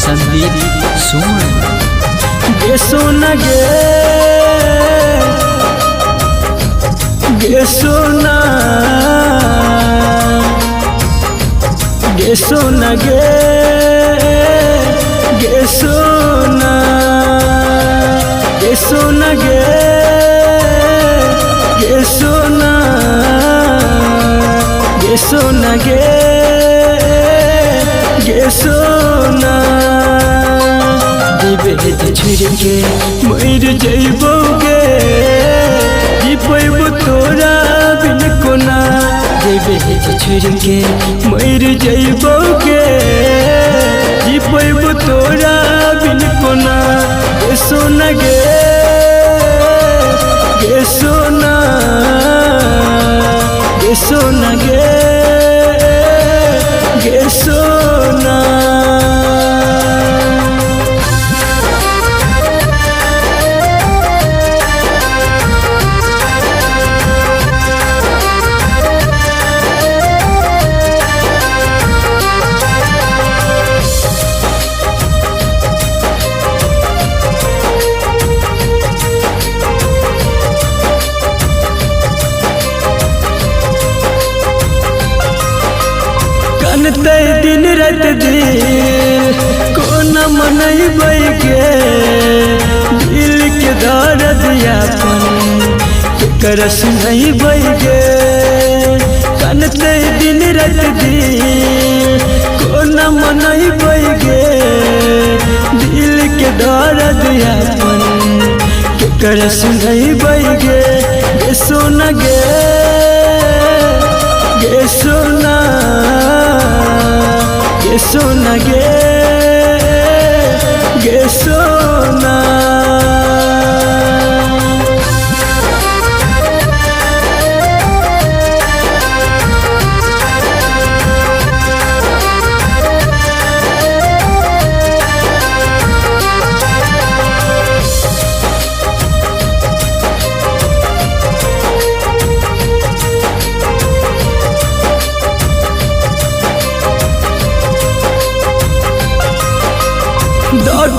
संदीप सुमन। गे सोना गे, गे सोना, गे सोना गे, गे सोना, गे सोना गे, गे सोना, गे सोना गे, गे सोना। दिबे छोड़ के मर जइबो गे, जी पैबो तोरा बिन कोना। देबे छोड़ के मर जइबो गे, जी पैबो तोरा बिन कोना। गे सोना गे, गे सोना, गे सोना गे, गे सोना। कनते दिन रात दिल कोना मनैबै गे, दिल के दर्द अपन केकरा सुनैबै गे। कनते दिन रात दिल कोना मनैबै गे, दिल के दर्द अपन केकरा सुनैबै गे। गे सोना गे, गे सोना, गे सोना गे, गे सोना।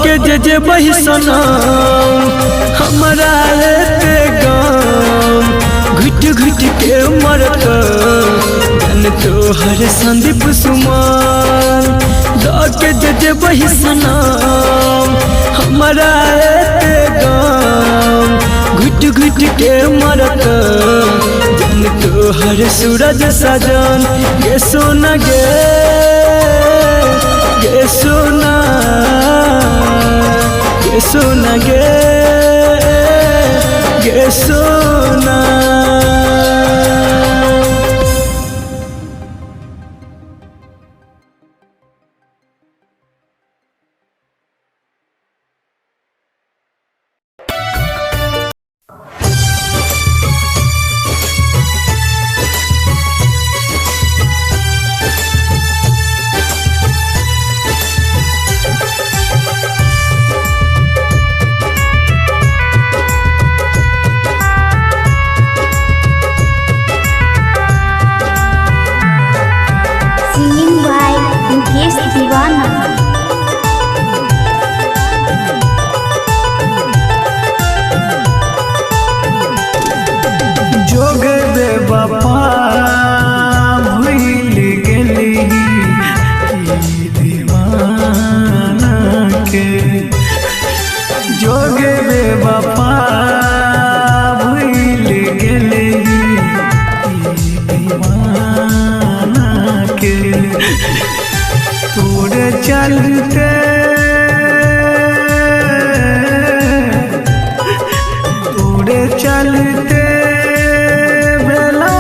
के जे जे बही सनम हमरा एते गम, घुट घुट के मरत जन तोहर संदीप सुमन। के जे जे बही सनम हमरा एते गम, घुट घुट के मरत जन तोहर सूरज सजन। गे सोना गे, गे सोना, गे सोना गे, गे सोना। सिंगिंग बाय मुकेश दीवाना। जोग बेवफा भूल गेली ई दीवाना के, जोग बेवफा भूल गेली ई दीवाना के। तोरे चलते, तोरे चलते भेलौ।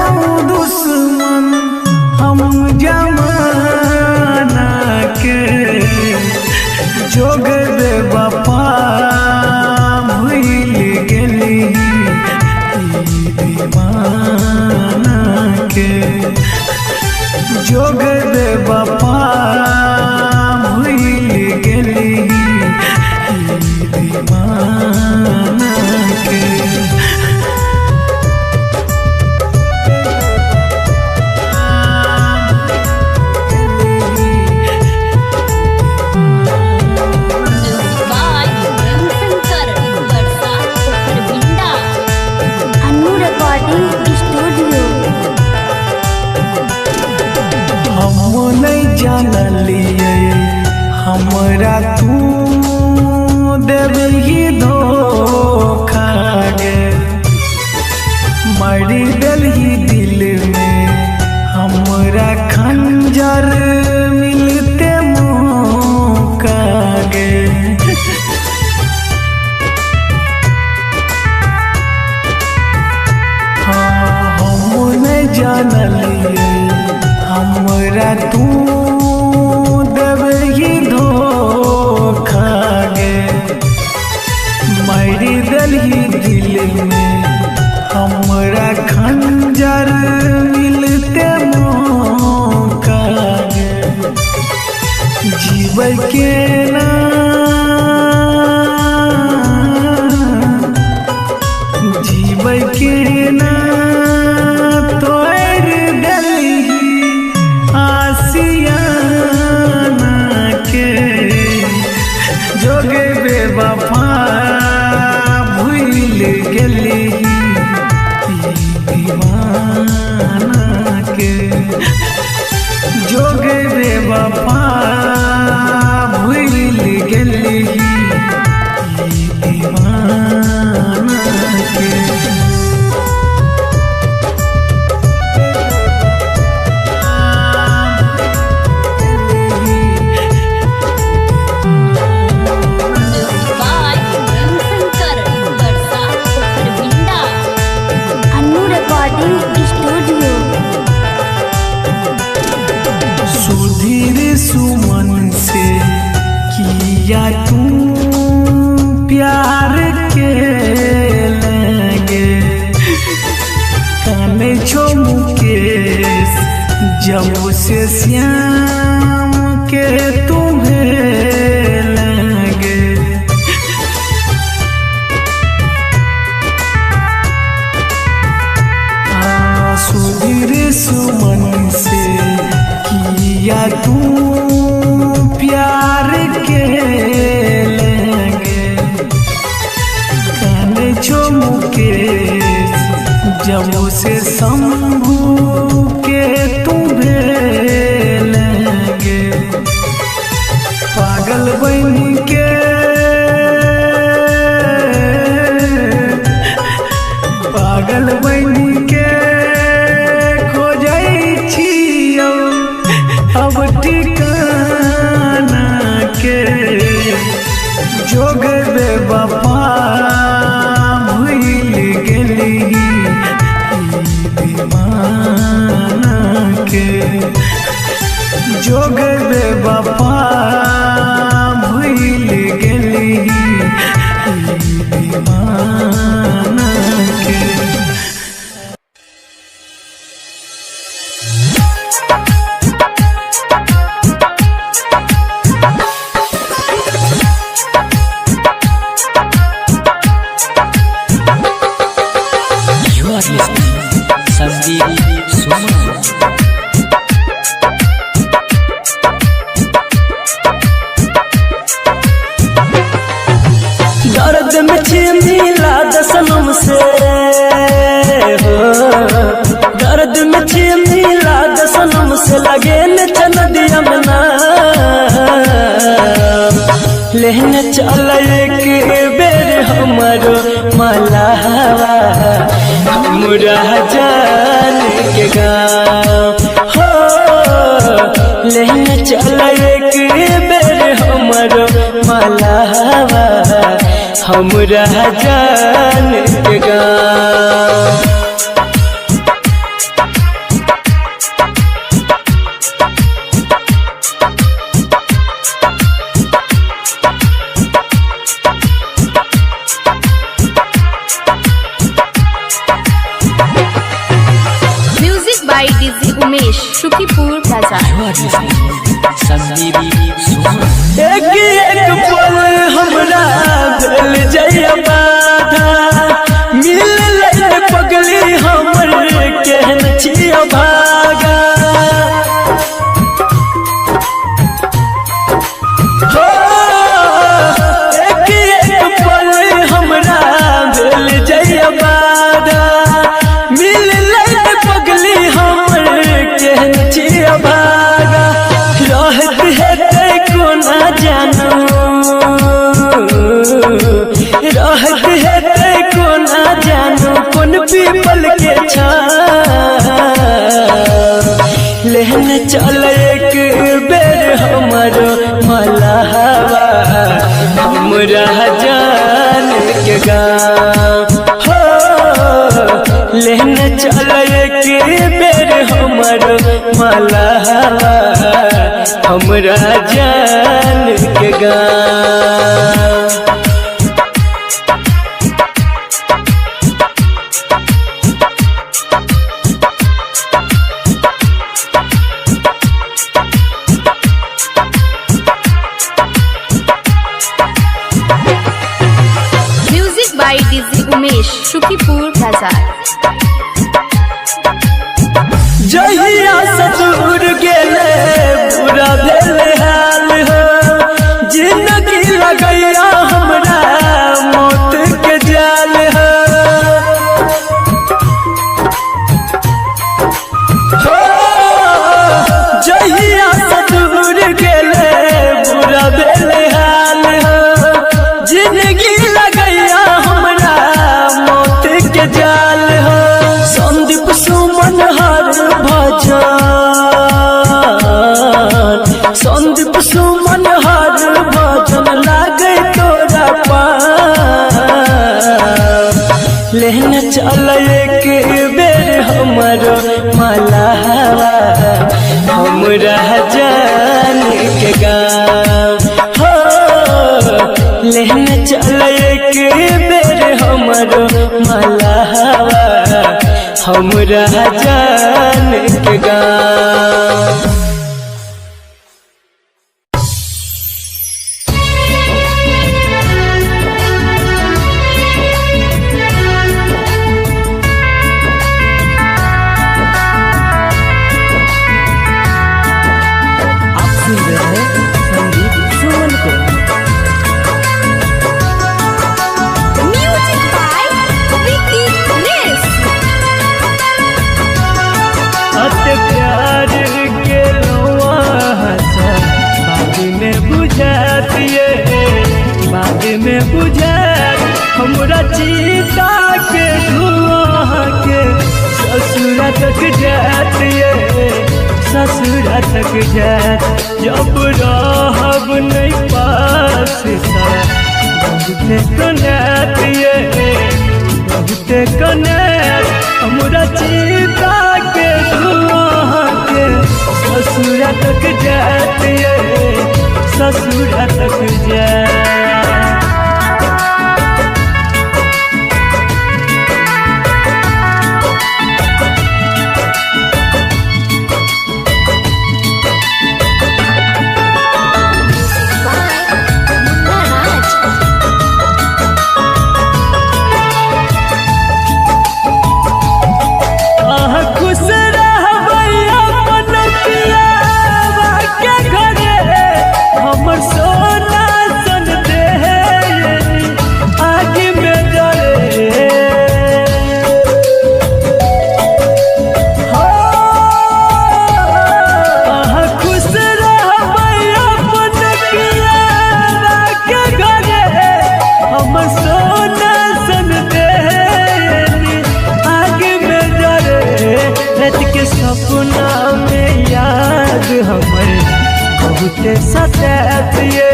Recording Studio. हम नहीं जानलिए हमरा तू देबही धोखा गे, मारी देलही दिल में हमरा खंजर मिलते मौका गे। हाँ, हम नहीं जानलिए हमरा तू देबही धोखा गे, मारी देलही दिल में हमरा खंजर मिलते मौका गे। जीबै के ना, जीबै के ना तोड़ देलही आसियाना के, जोगे बेवफा भूल गेली दीवाना के, जोगे बेवफा भूल गेली दीवाना के। Music by Shankar Barsa Pokharbinda. Annu Recording Studio. Sudhir Suman से किया तू प्यार के लगे, काने छो मुकेश जब से श्याम के तुम्हें लगे। हाँ, सुधीर सुमन से किया तू प्यार के लगे, काने छो मुकेश जब से शंभू के तुम्हें लगे। पागल बन के, पागल बन के खोजै छियौ अब ठिकाना के, जोग बेवफा भूल गेली दीवाना के, जोग बेवफा भूल गेली दीवाना के। You are listening Sandeep Suman. दर्द में छी मिला दसनम से हो, दर्द में छी मिला दसनम से लगे न चनदिया मना लेहन चल एक बेर हमरो मलावा हमरा जान के गाँव हो, लेहन चल एक बेर हमरो मलावा हमरा जान के गाँव। Music by DJ Umesh Sukhipur Bazar. You are listening Sandeep Suman. एक एक पल हमरा दिल जइया बाधा मिल ले पगली हमर केहन छिया भागा हो, एक एक पल हमरा दिल जइया बाधा मिल चल के बेर हमर मलहवा, हमरा जान के गाँव। Music by DJ Umesh Sukhipur Bazar. जहिया ससुर गेले बुरा भेले हाल हो, जिंदगी लगैया हमरा मौत के जाल हो। हो, जहिया ससुर गेले बुरा भेले हाल हो, जिंदगी लगैया हमरा मौत के जाल हो। संदीप सुमन हर भजन, संदीप सुमन हर भजन लागे तोरा पान। लेहन चल एक बेर हमर मलहवा, हमरा जान के गाँव हो। लेहन चल एक बेर हमर मलहवा, हमरा जान के गाँव। आप सुन रहे हैं संदीप सुमन को। म्यूजिक बाय विकी रेस। अत प्यार के लोआ बाद में बुझातिए, बाद में बुझात हमरा चीता के धुआं के ससुरा तक जातिए, ससुरा तक जात। जब रहब नहीं पास बहुते कनातिए, बहुते कनात हमरा चीता के धुआं के ससुरा तक जातिए, ससुरा तक जात। बाय मुन्ना राज। आह खुश रहबै अपन पियावा के घरे, हमर सोना सन देह आग में जरे। हो, आह खुश रहबै अपन पियावा के घरे, हमर सोना सन देह आग में जरे। रात के सपना में याद हमर बहुते सतायत ये,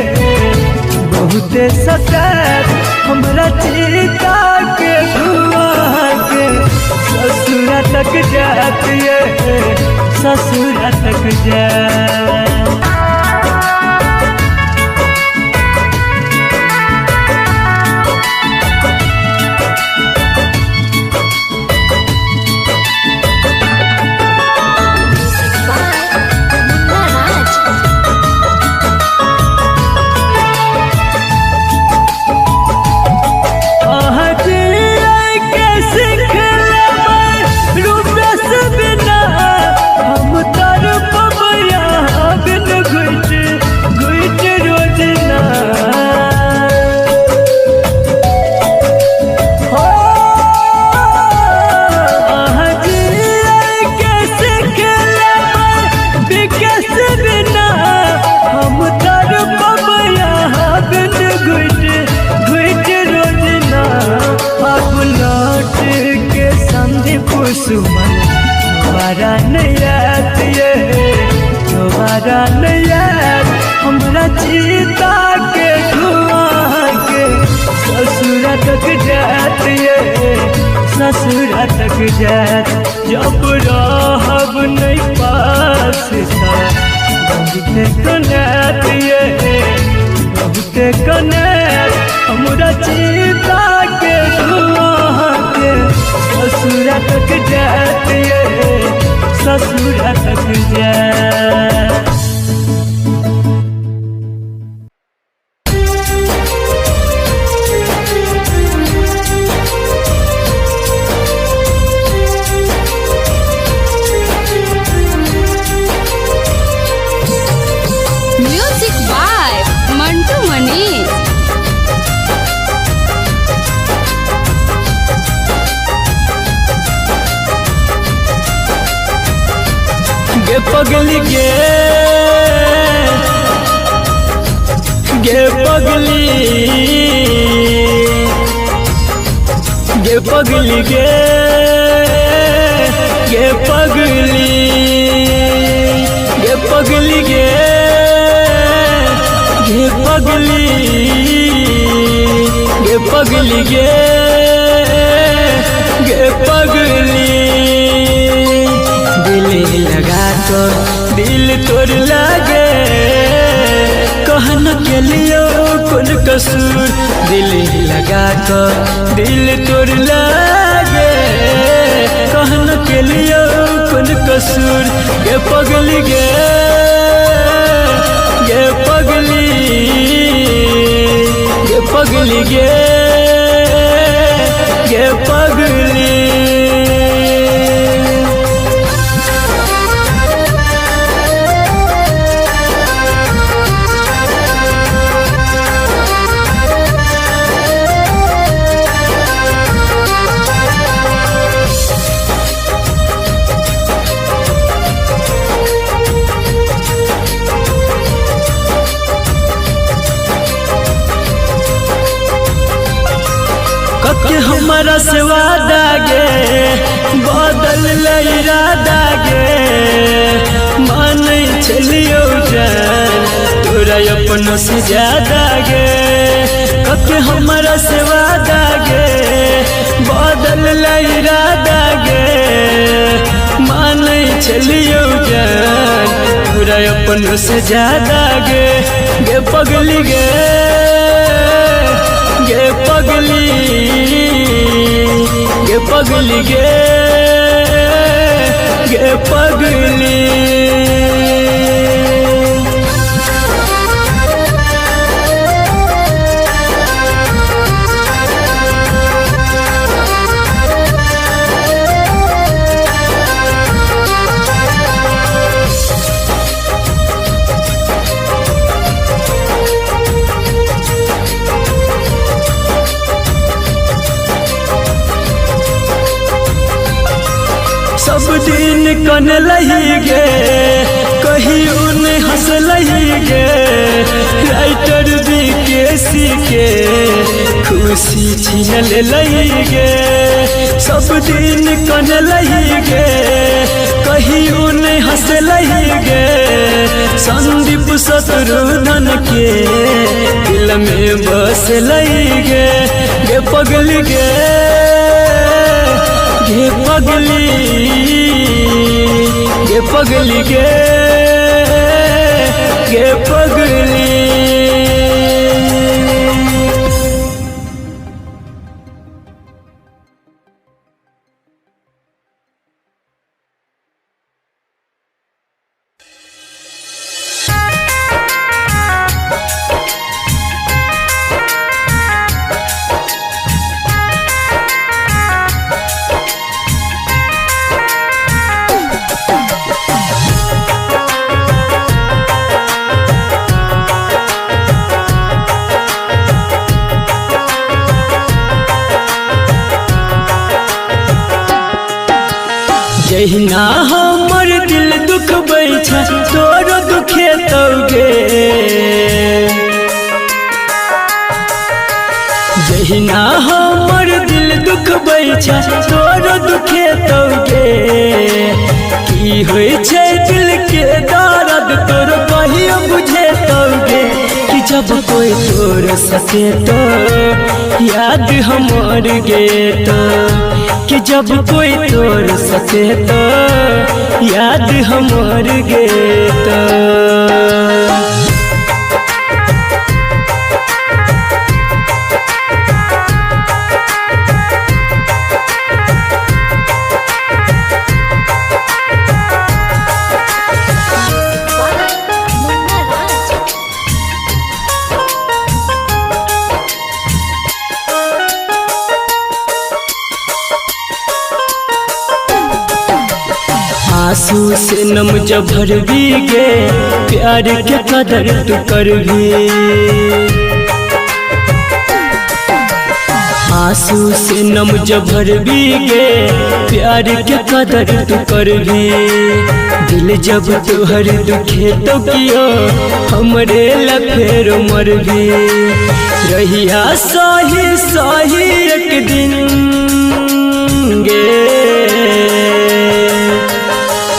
बहुते सतायत हमरा चीता के धुआं के ससुरा तक जात ये, ससुरा तक जात। बाय मुन्ना राज। आह जिए के सीख लेबै रूपस बिना, हम तर पबया बिन घुट घुट रोजना। हो, आह जिए के सीख लेबै विकस बिना, हम तर पबया बिन घुट घुट रोजना। अब लौट के संदीप सुमन दोबारा नहीं आत ये, दोबारा नहीं आत हमरा चीता के धुआं के ससुरा तक जात ये, ससुरा तक जात। जब रहब नहीं पास बहुते कनैत ये, बहुते कनैत हमरा चिता के धुआं के ससुरा तक जात ये, ससुरा तक जात। Music by Mantu Manish. गे पगली गे, गे पगली, गे पगली गे, गे पगली, गे पगली गे, गे पगली, गे पगली गे, गे पगली। दिल लगा तो दिल तोड़ लागे, कहन के लियो कौन कसूर। दिल लगा तो दिल तोड़ लागे, कहन के लियो कौन कसूर। गे पगली गे, गे पगली, गे पगली गे, गे पगली। कके हमारा से वादा गे, बदल इरादा गे, मान चलियो जान तोरा अपनों से ज्यादा गे। कके हमारा से वादा गे, बदल इरादा गे, मान चलियो जान तोरा अपनों से ज्यादा गे। गे पगली गे, गे पगली, गे पगली गे, गे पगली। सब दिन कन लही गे, कहियो नहीं हंस लही गे, राइटर भी के सीखे खुशी छीन ले लही गे। सब दिन कन लही गे, कहियो नहीं हंस लही गे, संदीप शत्रुघ्न के दिल में बस लही गे। गे पगली गे, गे पगली, गे पगली गे, गे पगली। जहिना हमर दिल दुखबै छै तोरो दुखेतौ गे, जहिना हमर दिल दुखबै छै तोरो दुखेतौ गे। की होइ छै दिल के दर्द तोरो कहियो बुझेतौ गे, कि जब कोई तोरो तोर सके तो याद हमर गे तो, कि जब कोई तोर सके तो याद हमर गे तो। Music by Munna Raj. आंसू से नम जब भरबी गे, प्यार के कदर तू करबी। आंसू से नम जब भरबी गे, प्यार के कदर तू करबी। दिल जब तुहर दुखे तो कियो हमरे ला फेर मरबी। रहिया सही सही एक दिन गे,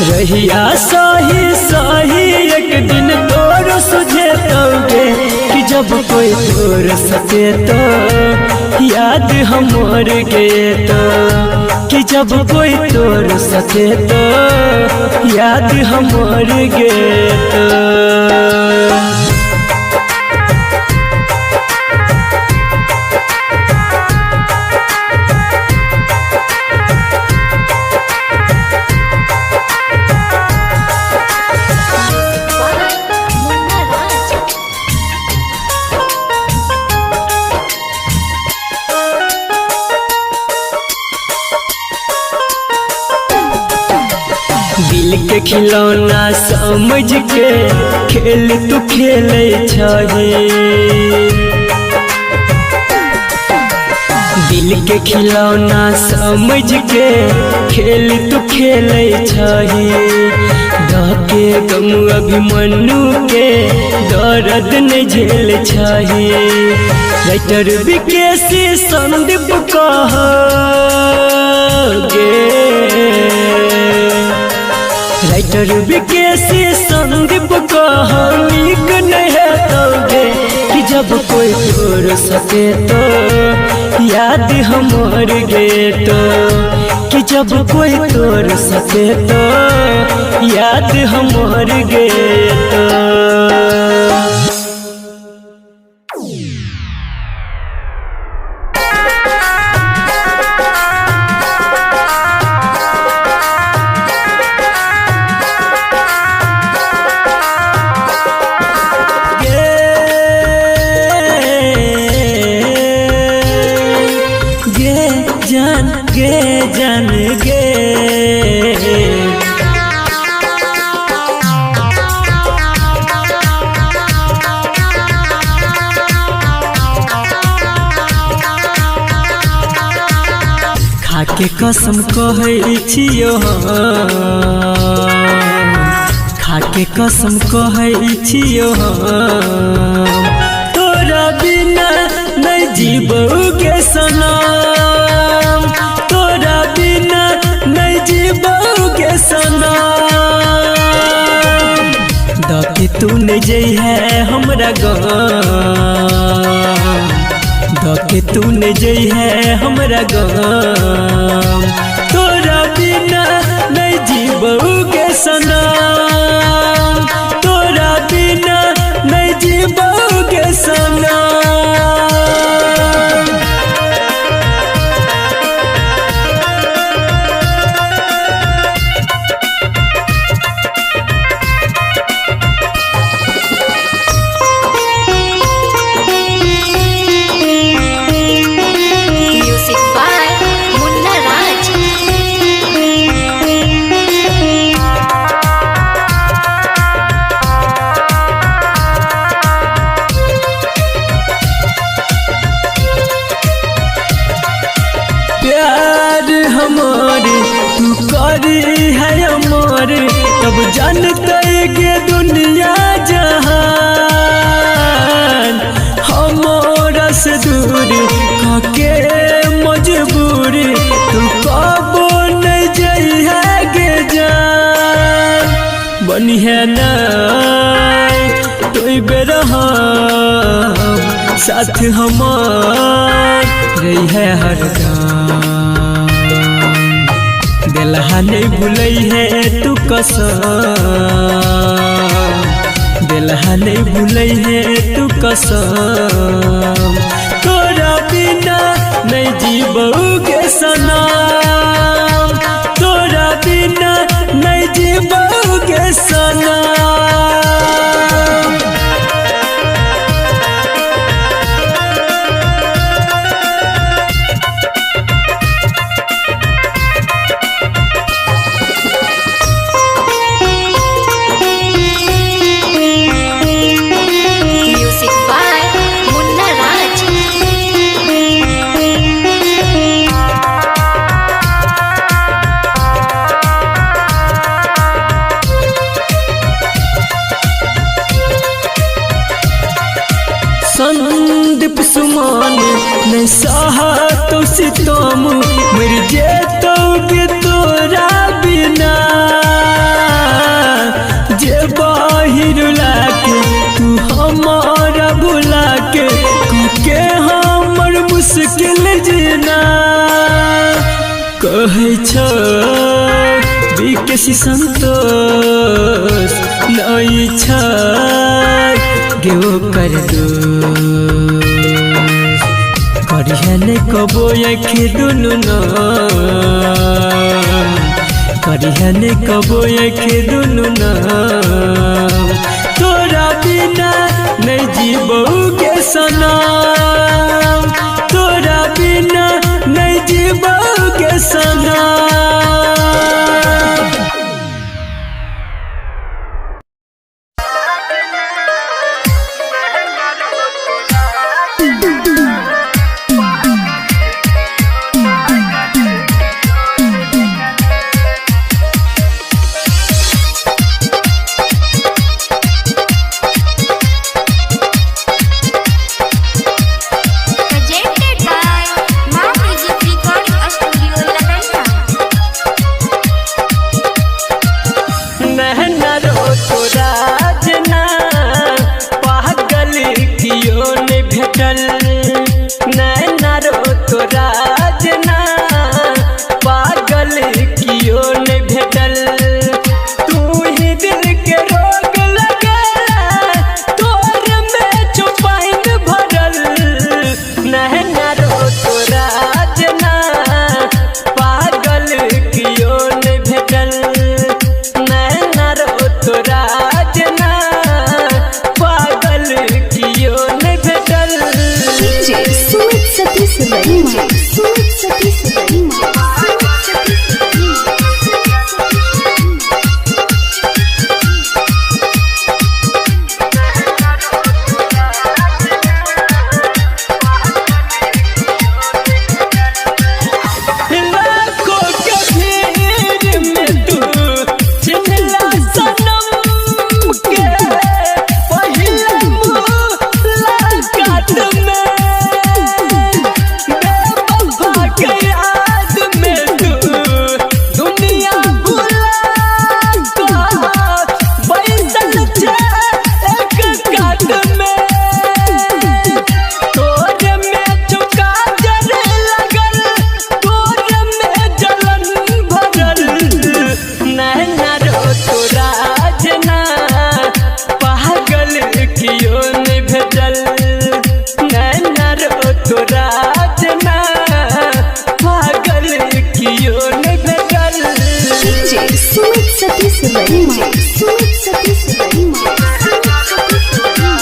रहिया सही सही एक दिन तोर सुझे तोगे, कि जब कोई तोर सके तो याद हमर गे तो, कि जब कोई तोर सके तो याद हमर गे तो। Music by Munna Raj. दिल के खिलौना समझ के खेल तू खेले छही। दिल के खिलौना समझ के खेल तू खेले छही। के गम अभिमन्यु के दर्द नहीं झेल छही। राइटर विकेशी संदीप कह गे, राइटर विकेशी संदीप कह नीक नहीं हेतौगे, कि जब कोई तोर सके तो याद हमर गे तो, कि जब कोई तोर सके तो याद हमर गे तो। गे जान गे जान गे, खाके कसम कहै छियो हम, खाके कसम कहै छियो हम, तोरा बिना नहीं जीबौ गे सनम, तोरा बिना नहीं जीबौ गे सनम। दके तू नहीं जइहे हमरा गम, दके तू नहीं जइहे हमरा गम, तोरा बिना नहीं जीबौ गे सनम, तोरा बिना नहीं जीबौ गे सनम। Music by Munna Raj. प्यार हमारे तू करी है हमारे, तब जानते के दुनिया जहान, हमारा से दूर काके मजबूरी तू कबो नहीं जई है गे जान, बनी है ना तुई बेरहम साथ हमार रही है हरदम। दिलहा नहीं भूलै है तू कसम, दिलहा नहीं भूलै है तू कसम। तोरा बिना नहीं जीबोगे सनम, तोरा बिना नहीं जीबोगे सनम। Music by Munna Raj. Sandeep Suman नहीं सहा तो सितम, मर जेतो गे तोरा बिना। जे बाहिर लाके तू हमारा भुला के, के हमर मुश्किल जीना। कहै छो विकेशी संतोष नहीं छ गेओ कर दोष। करिहे नहीं कबो आँखि दुनू न, करिहे नहीं कबो आँखि दुनू न। तोरा बिना नहीं जीबोगे सनम, तोरा बिना नहीं जीबोगे सनम। Presented by Ma Music Recording Studio, Latanda. नहना रो तो राजना पागल कियो ने भेटल। नैना रो तो राजना पागल कियो ने भेटल। तू ही दिल के रोग लगल, तोर में छुपाइन भरल। नैना रो तो राजना पागल कियो ने भेटल। नैना रो तो राजना पागल कियो ने भेटल। DJ Sumit Satish Verma, Sumit Satish Verma, Sumit Satish Verma. लाखों के भीड़ में तू चिन्हला सनम के, पहिला मुलाकात में बेवफा के याद में तू दुनिया भुला बैसल छे एक कात में। तोर में चुका जरे लगल, तोर में जलन भरल। नैना रो तो राजना पागल कियो ने भेटल। नैना रो तो राजना पागल कियो ने भेटल। DJ Sumit Satish Verma, Sumit Satish Verma, Sumit Satish Verma.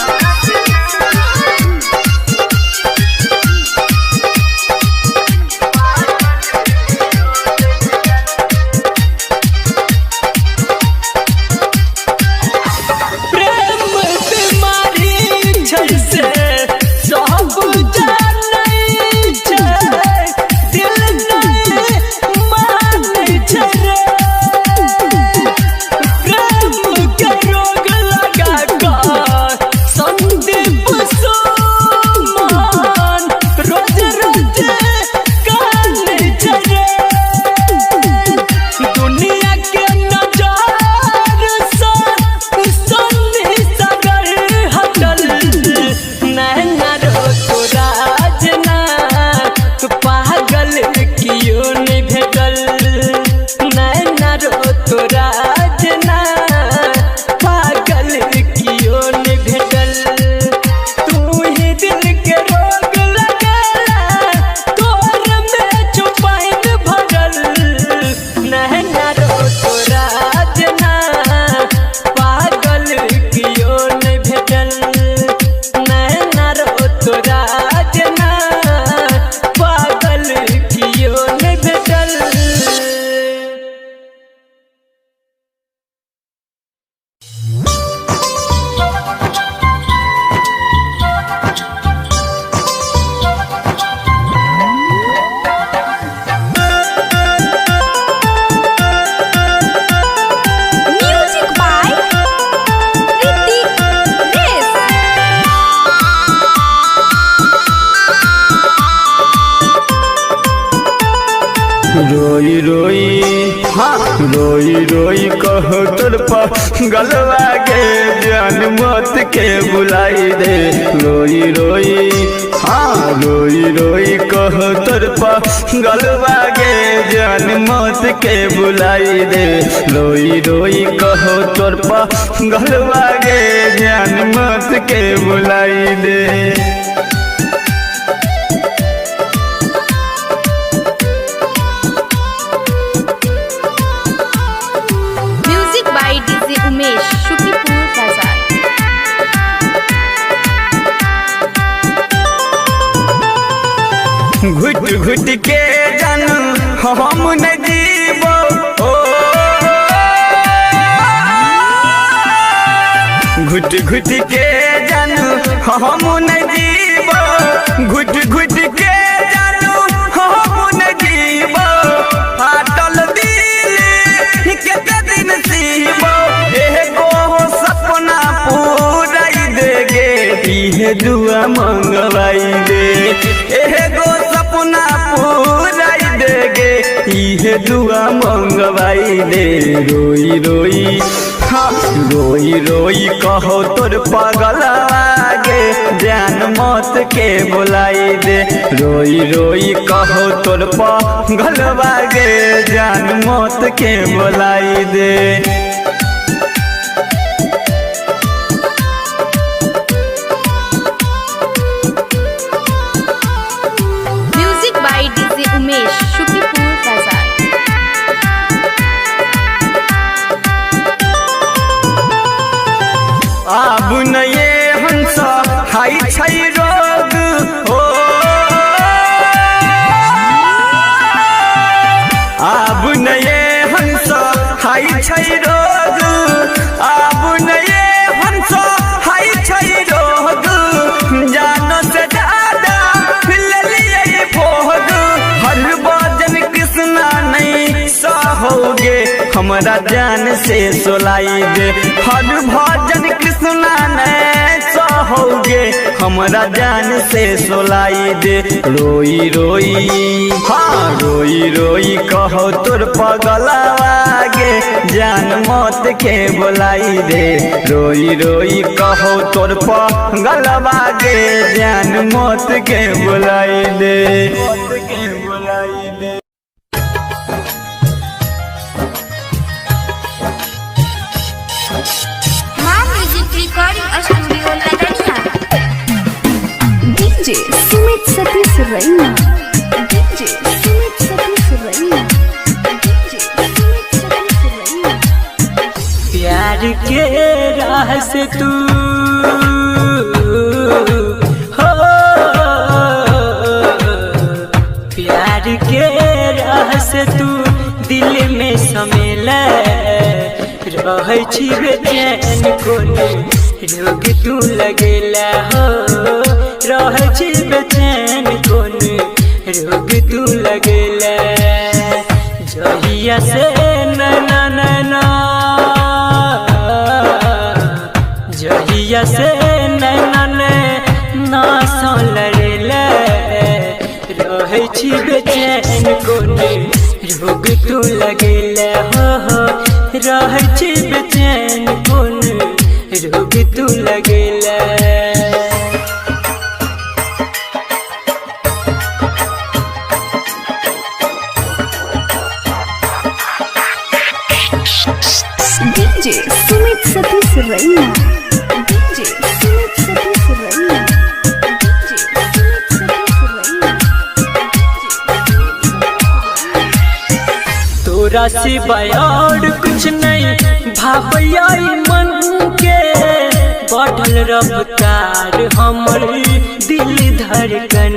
प्रेम बीमारी छै से सब जानै छै, दिल नहीं मानै छै रे। प्रेम के रोई, हाँ रोई रोई कहो तोर गलवा के जान मौत के बुलाई दे। रोई रोई, हाँ रोई रोई कहो तोर गलवा के जान मौत के बुलाई दे। रोई रोई कहो तोर गलवा के जान मौत के बुलाई दे। Music by DJ Umesh Shukipur बाजार। घुट घुट के जन हम न जीबो, ओ घुट घुट के जन हम न जीबो, घुट घुट के जन हम न जीबो। फाटल दिल के दिन सीबो, एगो सपना पूरा देगे, इहे दुआ मंगवाई दे। एगो सपना पूरा देगे, इहे दुआ मंगवाई दे। रोई रोई, हाँ रोई रोई कहो तोर पगलवा गे जान मौत के बुलाई दे। रोई रोई कहो तोर पगलवा गे जान मौत के बुलाई दे। Music by DJ Umesh Shukipur बाजार। आब न ये हंस हाय छै रोग, हो आब न ये हंस हाय छै रोग, आब न ये हंस हाय छै रोग। जानो से ज्यादा लेलियै भोग, हर भजन कृष्णा नहीं सहोगे, हमरा जान से सोलाई दे। हर भजन कृष्णा नहीं सहोगे, हमरा जान से सोलाई दे। रोई रोई, हाँ रोई रोई कहो तोर पगलवा गे जान मौत के बुलाई दे। रोई रोई कहो तोर पगलवा गे जान मौत के बुलाई दे। मौत के बुलाई दे। माँ music recording studio Ladania. DJ Sumit Satish Raina, DJ Sumit Satish Raina, DJ Sumit Satish Raina. प्यार के राह से तू हो, प्यार के राह से तू दिल में समेला, रहै छी बेचैन कोने रोग तू लगेला, हो रहै छी बेचैन कोने रोग तू लगेला। जहिया से नैना नैना, जहिया से नैना नैना सो लड़ेले, रहै छी बेचैन कोने रोग तू लगेले, हो हो रहै छी बेचैन कोने रोग तू लगेले। DJ Sumit Satish Raina, DJ Sumit Satish Raina, DJ Sumit Satish Raina. तोरा सिवाय और कुछ नहीं भावैया मन के, बढ़ल रफ्तार हमर दिल धड़कन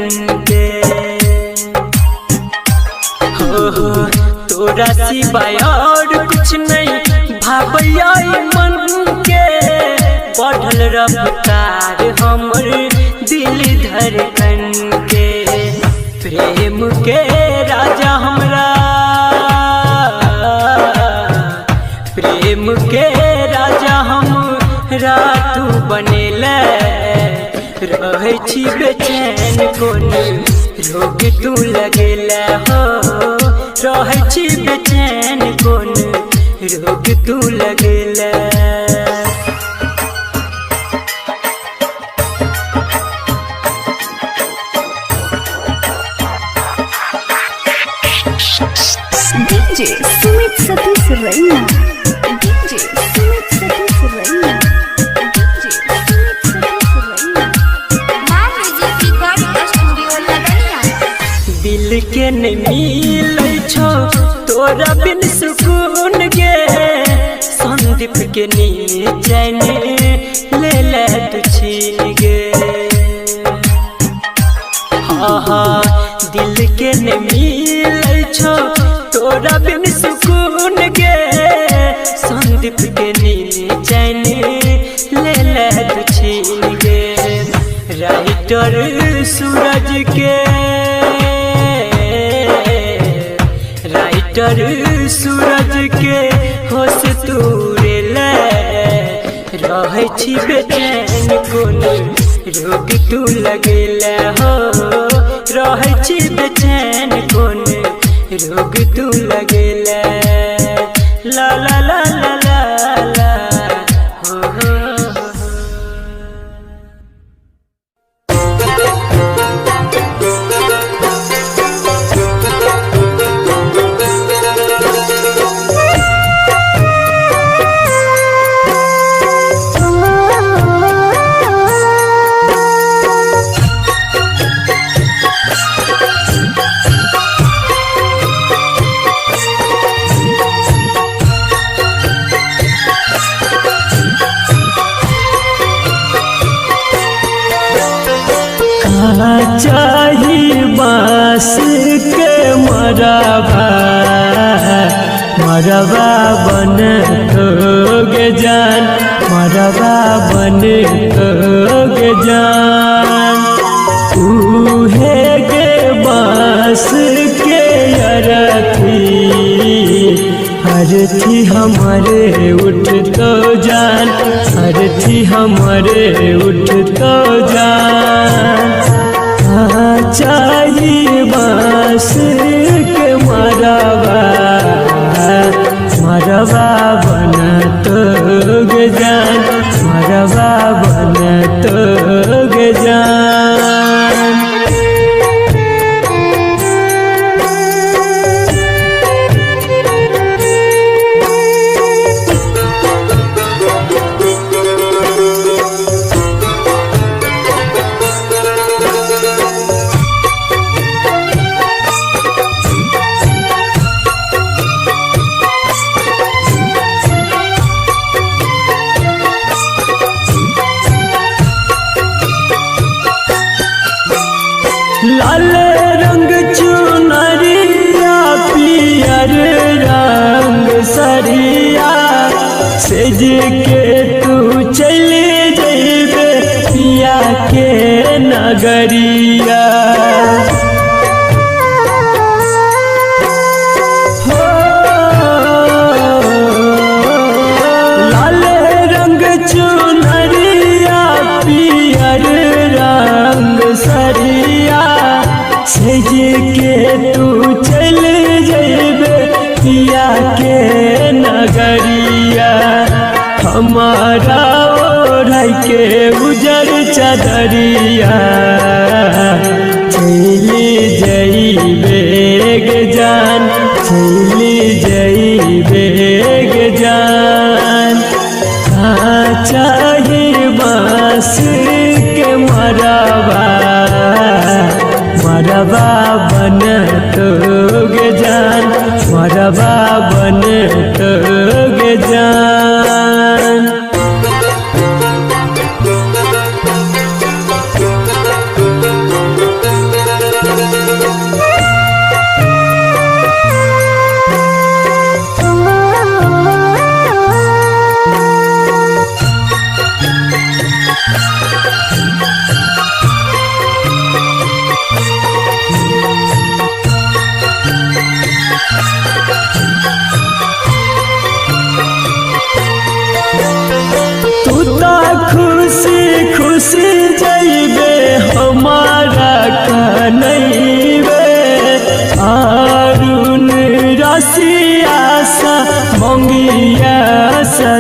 के, हो हो तोरा सिवाय और कुछ नहीं भावैया मन के, बढ़ल रफ्तार हमर दिल धड़कन के। प्रेम के राजा हमरा, प्रेम के राजा हम रातू बनेले, रहै छी बेचैन कोन रोग तू लगेला हो, रहै छी बेचैन कोन रोग तू लगेला। DJ Sumit Satish Raina, DJ Sumit Satish Raina, DJ Sumit Satish Raina. माँ म्यूजिक रिकॉर्डिंग स्टूडियो लदनिया। दिल के नहीं मिलै छो तोरा बिन सुकून गे, संदीप के नींद चैन ले ले तू छीन गे। हाँ हाँ दिल के नहीं मिलै छो तोरा बिन सुकून गे, संदीप के नींद चैन ले ले तू छीन गे। राइटर सूरज के, राइटर सूरज के होश तूरे ले, रहै छी बेचैन कोन रोग तू लगेला हो, रहै छी बेचैन कोन रोग तू लगेला। ला ला ला ला ला ला हो हो हो। चाही बांस के मरबा, मरबा बन गे जान, मरबा बन गे जान। उहे गे बांस के अरथी, अरथी हमारे उठ तो जान, अरथी हमारे उठ तो जान। चाही बांस के मरबा, मरबा बन तो गे जान, मरबा बन तो गे जान। लाल रंग चुनरिया पियर रंग सरिया, सेज के तू चले जइबे पिया के नगरिया। हो लाल रंग चुनरिया पियर रंग सरिया, सेज के तू चल जइबे पिया के नगरिया। हमारा ओढ़ के उजर चदरिया, चली जइबे गे जान, चली जइबे गे जान। चाही बांस के मरबा, मरबा बन तो गे जान, मरबा बन तो गे जान।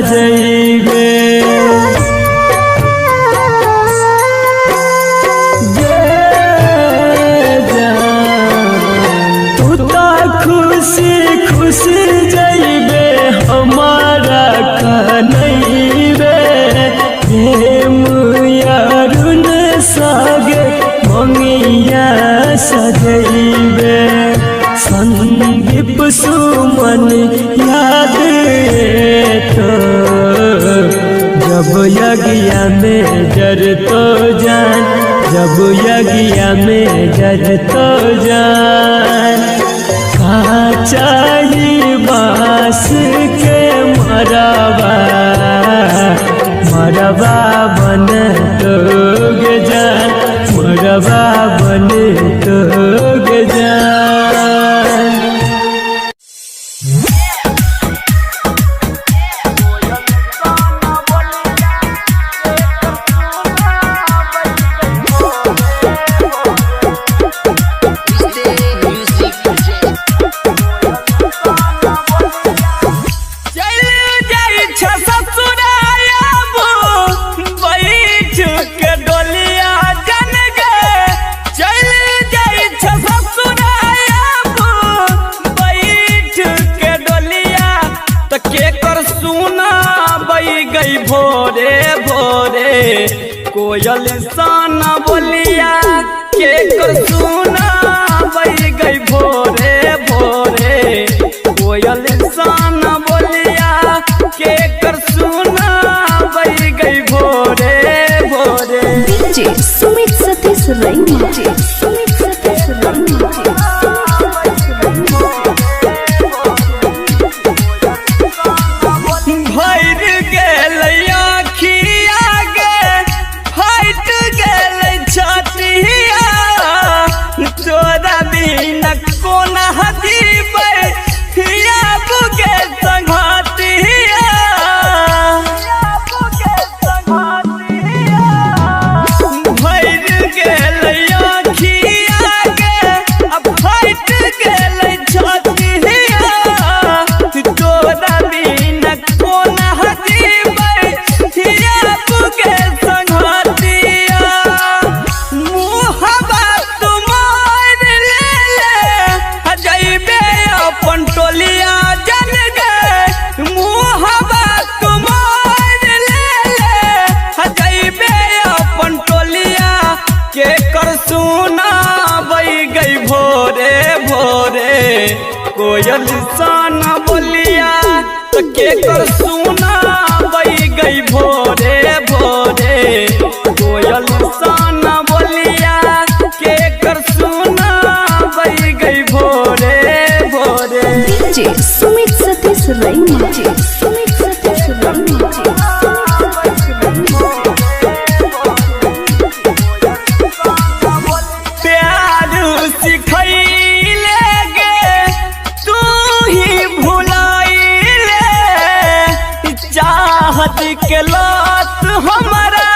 सजैबे। गे जान, तू तो खुशी खुशी जइबे हमारा कनैबे। प्रेम अरुण सागे मंगिया सजैबे। संदीप सुमन याद तो जब यज्ञ में जर तो जान, जब यज्ञ में जर तो जान। काचाही बांस के मरबा, मरबा बन तो जान, मरबा बन तो जान। चल जाइ छ ससुरायाबू बैठ के डोलिया जन गे। चल जाइ छ ससुरायाबू बैठ के डोलिया, त के कर सुना बई गई भोरे भोरे। कोयल साना बोलिया के कर सुना बई गई भोरे भोरे। कोयल साना बोलिया के कर सुना बई गई भोरे भोरे। DJ Sumit Satish Raina, DJ Sumit Satish Raina, भर गेल आखिया गे, फट गेल छतिया। तोरा बिना कोना जीबै हिया बुगे संघातिया। भर गेल आखिया गे, आ फट गेल छतिया। तोरा बिना कोना जीबै हिया बुगे संघातिया। मुहबा तुमार ले ले जइबे अपन टोलिया जन गे। मुहबा तुमार ले ले जइबे अपन टोलिया, के कर सुना बई गई भोरे भोरे। कोयल साना बोलिया त के कर सुना बई गई भोरे भोरे। कोयल साना बोलिया के कर सुना बई गई भोरे भोरे। DJ Sumit Satish Raina, DJ Sumit Satish Raina, प्यार सिखैले गे तू ही भुलाइले। चाहत के लत हमारा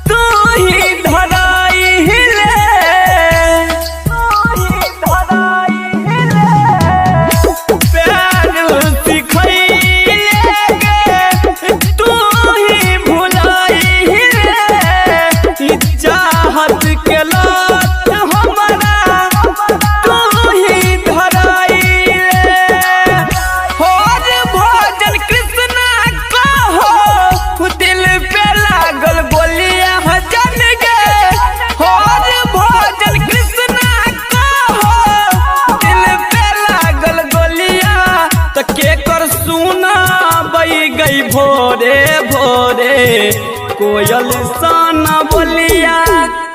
तू ही धराइले। प्यार सिखैले गे तू ही भुलाइले। चाहत के लत हमारा तू ही धराइले। होर भजन कृष्णा कहो दिल पे लागल बोलिया जन गे। होर भजन कृष्णा कहो दिल पे लागल गोलिया, त के कर सुना बई गई भोरे भोरे। कोयल साना बोलिया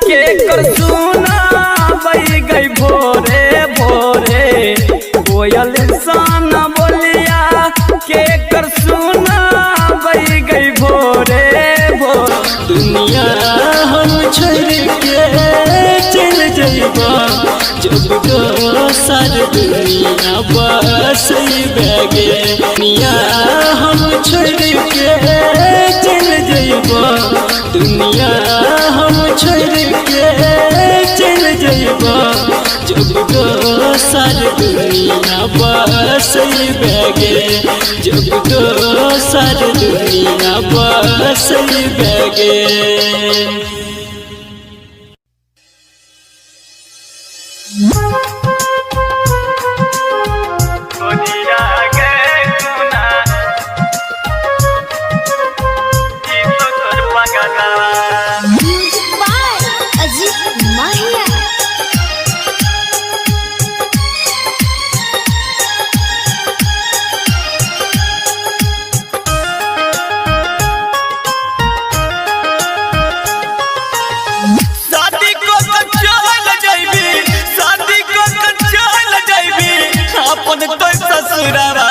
के कर सुना बई गई भोरे भोरे। कोयल साना बोलिया के कर सुना बई गई भोरे भोरे। दुनिया हम छोड़ के चल जइबा, जब दोसर दुनिया बसैबे गे। दुनिया हम छोड़ के चल जइबा, दुनिया हम छोड़ के चल जइबा, जब दोसर दुनिया बसैबे गे, जब दोसर दुनिया बसैबे गे। म्यूजिक बाय अजीत माहिया। शादी को चल जाइबी, शादी को चल जाइबी अपन तो ससुरावा।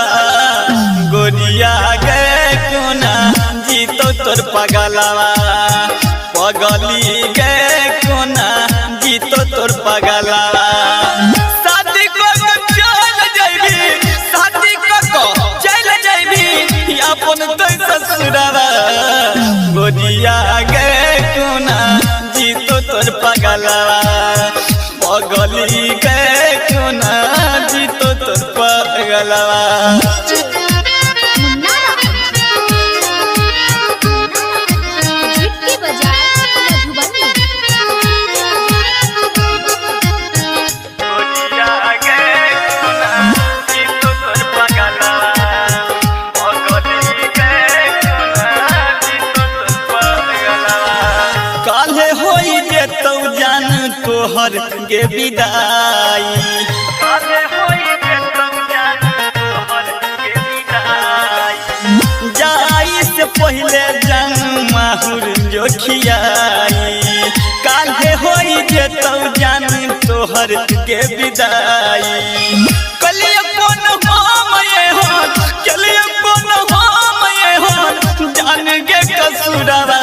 गोरिया गे कोना जीतो तोर पगलावा, पगली गे कोना जीतो तोर पगलावा। शादी को चल जाइबी, शादी को चल जाइबी अपन तो ससुरावा। गोरिया गे कोना जीतो तोर पगलावा, पगली गे कोना जीतो तोर पगलावा। मुन्ना झिटकी बाजार मधुबनी। गोरिया गे कोना जीतो तोर पगलावा, पगली गे कोना जीतो तोर पगलावा। काल्हे होई जेतौ जान तोहर गे विदाई, काल्हे होई जेतौ जान तोहर गे विदाई। जाई से पहिले जान माहुर जोखियाई, काल्हे होई जेतौ जान तोहर के विदाई। कलिया कोन हम ये हो, कलिया कोन हम ये हो जान के कसूरवा।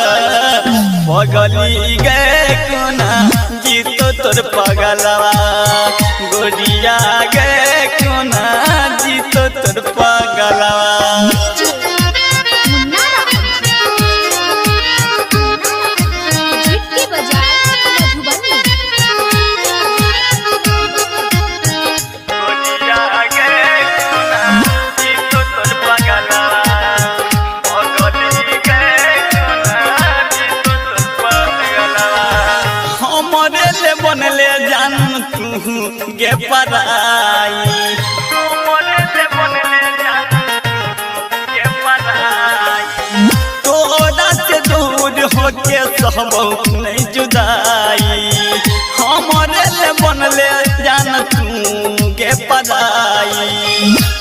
पगली गे कोना जीतो तोर पगलवा, गोरिया गे कोना जीतो तोर पगलवा। मुन्ना झिटकी बाजार मधुबनी। गोरिया गे कोना जीतो तोर पगलवा, पगली गे कोना जीतो तोर पगलवा। हमरे ले बनले जान तू गे पराई, हमरे ले बनले जान तू गे पराई। तोरा से दूर होके सहबौ नहीं जुदाई, हमरे ले बनले जान तू गे पराई।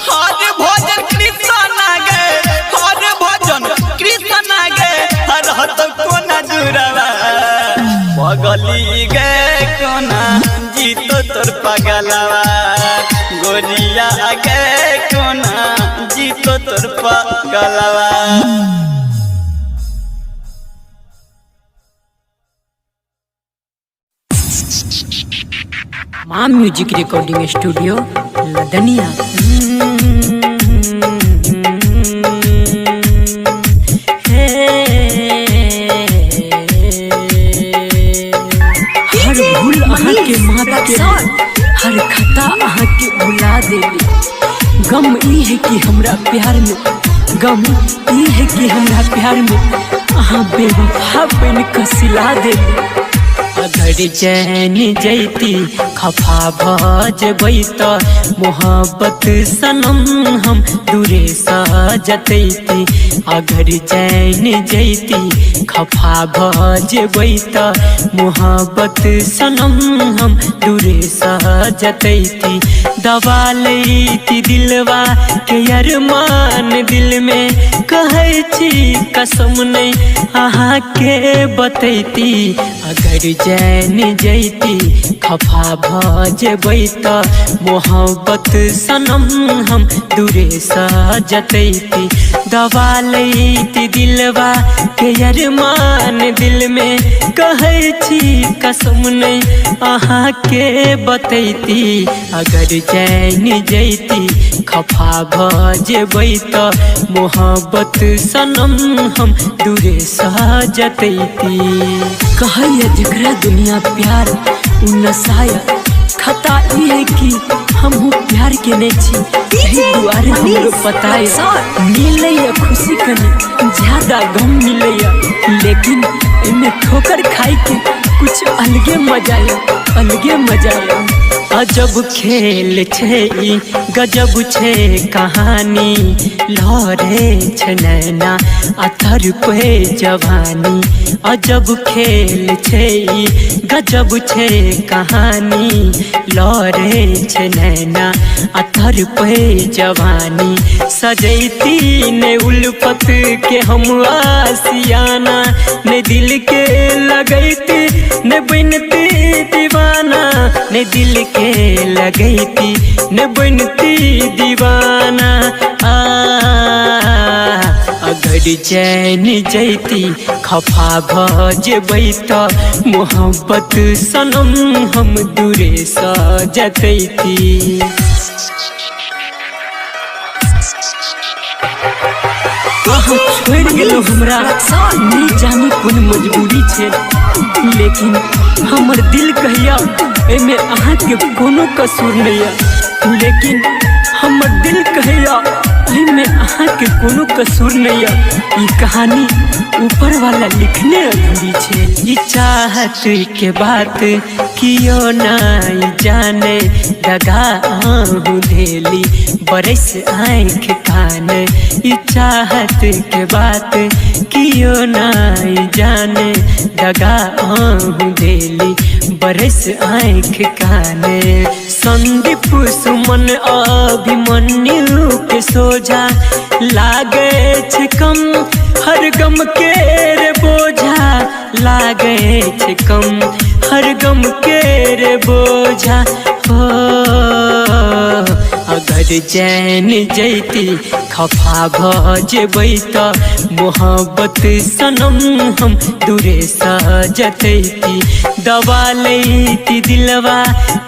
हर भजन कृष्ण गे, हर भजन कृष्ण गे, हर हत कोना जुड़वा। पगली गे कोना जीतो तोर पगलवा, गोरिया गे कोना जीतो तोर पगलवा। माँ म्यूजिक रिकॉर्डिंग स्टूडियो लदनिया। हर भूल अहाँ के माफ के, हर खता अहाँ के भुला देली। गम ई है कि हमरा प्यार में, गम ई है कि हमरा प्यार में अहाँ बेवफा बन के सिला देली। अगर चैन जैती खफा भ जबै त मोहब्बत सनम हम दूरे स जतैती। अगर चैन जैती खफा भ जबै त मोहब्बत सनम हम दूरे स जतैती। दबा लैती दिलवा के अरमान दिल में, कहै छी कसम नहीं अहाँ के बतैती। अगर चैन जैती खफा भ जबै त मोहब्बत सनम हम दूरे स जतैती। दबा लैती दिलवा के अरमान दिल में, कहै छी कसम नहीं अहाँ के बतैती। अगर चैन जैती खफा भ जबै त मोहब्बत सनम हम दूरे स जतैती। कहैया जकरा दुनिया प्यार उ नसाया, खता ई है कि हमहू प्यार केने छी, एहि दुआरे हमरो पता है। मिलैया खुशी कनी ज्यादा गम मिलैया, लेकिन एमे ठोकर खाई के कुछ अलगे मजा है, अलगे मजा है। अजब खेल छै ई, गजब छै कहानी, लहरे छै नैना अथर पे जवानी। अजब खेल छै ई, गजब छै कहानी, लहरे छै नैना अथर पे जवानी। सजैती ने उल्फत के हम आसियाना, ने दिल के लगैती ने बनती दीवाना, ने दिल के लगैती ने बनती दीवाना। आ अगर चैन जैती खफा भ जेबै त मोहब्बत सनम हम दूरे स जतैती। अहाँ छोड़ि गेलहुँ हमरा, नहि जानी कोन मजबूरी छै, लेकिन हमर दिल कहिया एहिमे अहाँके कोनो कसूर नहि यऽ। लेकिन हमर दिल कहिया एहिमे अहाँके कोनो कसूर नहि यऽ। ई कहानी ऊपर वाला लिखने अधूरी छै। ई चाहत के बात कियो नाई जाने, दगा आहू देली बरस आँख कान। ई चाहत के बात कियो नाई जाने, दगा आहू देली बरस आँख कान। संदीप सुमन अभिमन्यु के सोझा लागे छै कम हर गम के रे बोझा, लागे छै कम हर गम के रे बोझा। हो अगर चैन जैती खफा भ जेबै त मोहब्बत सनम हम दूरे स जतैती। दबा लैती दिलवा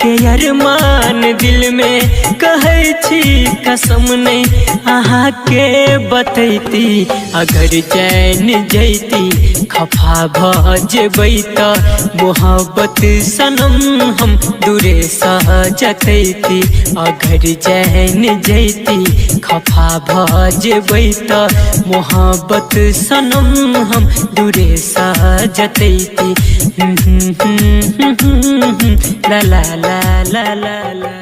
के अरमान दिल में, कहै छी कसम नहीं अहाँ के बतैती। अगर चैन जैती खफा भ जेबै त मोहब्बत सनम हम दूरे स जतैती। अगर चैन जैती खफा भ जेबै त मोहब्बत सनम हम दूरे स जतैती। ला ला ला ला ला ला।